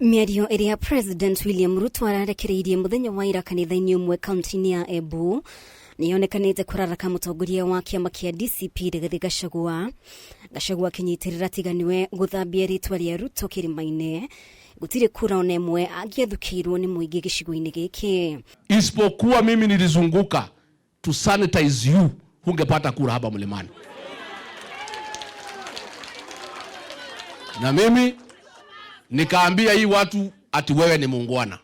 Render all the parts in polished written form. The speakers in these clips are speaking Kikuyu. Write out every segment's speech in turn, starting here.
Mĩario ĩrĩa President William Ruto ararekereirie mũthenya wa ira kanitha-inĩ ũmwe kaunti-inĩ ya Embu nĩyonekanĩte kũraraka mũtongoria wa kĩama kĩa DCP Rigathĩ Gachagua. Gachagua akĩnyitĩrĩra tiga nĩwe gũthambia rĩtwa rĩa Ruto kĩrĩma-inĩ gũtirĩ kura ona ĩmwe angĩathukĩirwo nĩ mũingĩ gĩcigo-inĩ gĩkĩ. Isipokuwa mimi nilizunguka to sanitize you, hungepata kura hapa mlimani. Na mimi nikaambia hii watu ati wewe ni muungwana.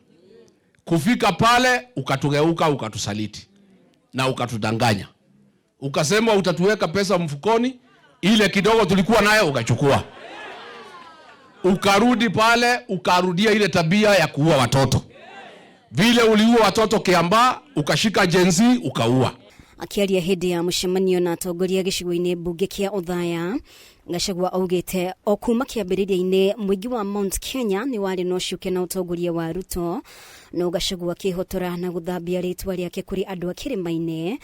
Kufika pale ukatugeuka, ukatusaliti na ukatudanganya, ukasema utatuweka pesa mfukoni, ile kidogo tulikuwa nayo ukachukua, ukarudi pale ukarudia ile tabia ya kuua watoto. Vile uliua watoto Kiambaa, ukashika Gen Z ukaua. Akiaria hĩndĩ ya mũcemanio na atongoria gĩcigo-inĩ mbunge kĩa Othaya, Gachagua augĩte o kuma kĩambĩrĩria-inĩ mũingĩ wa Mount Kenya nĩ warĩ na ũcuke na ũtongoria wa Ruto, no Gachagua akĩhotora na gũthambia rĩtwa rĩake kũrĩ andũ a kĩrĩma-inĩ,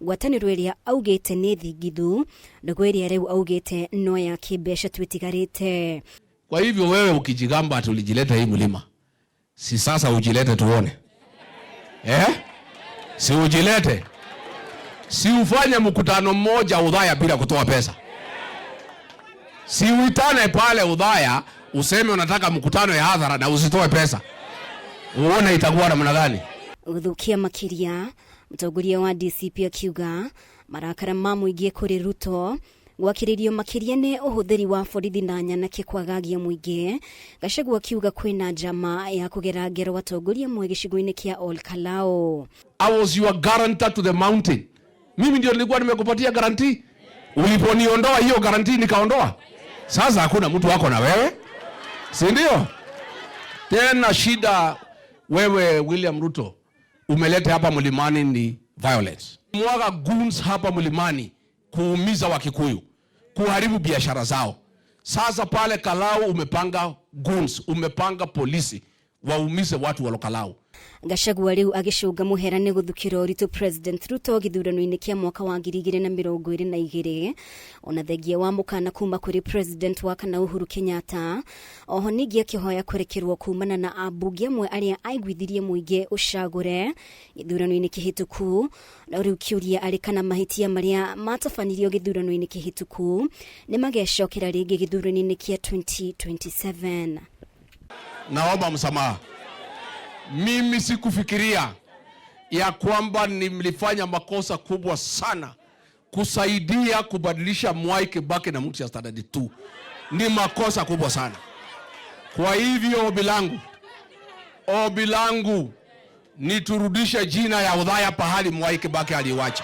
ngwatanĩro ĩrĩa augĩte nĩ thingithu, ndũgũ ĩrĩa rĩu augĩte no ya kĩmbeca tu ĩtigarĩte. Kwa hivyo wewe ukijigamba ati ulijileta hii mlima, si sasa ujilete tuone? Eh? Si ujilete? Si ufanye mkutano mmoja Udhaya bila kutoa pesa? Si uitane pale Udhaya useme unataka mkutano ya hadhara na usitoe pesa, uone itakuwa namna gani? Gũthũkia makĩria, mũtongoria wa DCP akiuga marakara ma mũingĩ kũrĩ Ruto gwakĩrĩrio makĩria nĩ ũhũthĩri wa borithi na nyanake kwagagia mũingĩ. Gachagua akiuga kwĩna njama ya kũgera ngero atongoria amwe gĩcigo-inĩ kĩa Ol Kalou. I was your guarantor to the mountain. Mimi ndio nilikuwa nimekupatia guarantee. Uliponiondoa hiyo guarantee nikaondoa. Sasa hakuna mtu wako na wewe, si ndio? Tena shida wewe William Ruto umeleta hapa mlimani ni violence. Mwaga goons hapa mlimani kuumiza Wakikuyu, kuharibu biashara zao. Sasa pale Kalau umepanga goons, umepanga polisi waumize watu wa Kalau. Gachagua rĩu agĩcũnga mũhera nĩ gũthukĩra ũritũ President Ruto gĩthurano-inĩ kĩa mwaka wa 2022, ona thengia wa mũkana kuma kũrĩ President wa kana Uhuru Kenyatta. Oho ningĩ akĩhoya kũrekerwo kumana na ambunge amwe arĩa aiguithirie mũingĩ ũcagũre gĩthurano-inĩ kĩhĩtũku, no rĩu kĩũria arĩ kana mahĩtia marĩa matabanirio gĩthurano-inĩ kĩhĩtũku nĩ magecokera rĩngĩ gĩthurano-inĩ kĩa 2027. Naomba msamaha. Mimi sikufikiria ya kwamba nilifanya makosa kubwa sana kusaidia kubadilisha Mwai Kibaki na mtu ya standard 2. Ni makosa kubwa sana. Kwa hivyo ombi langu ni turudishe jina ya Othaya pahali Mwai Kibaki aliwacha.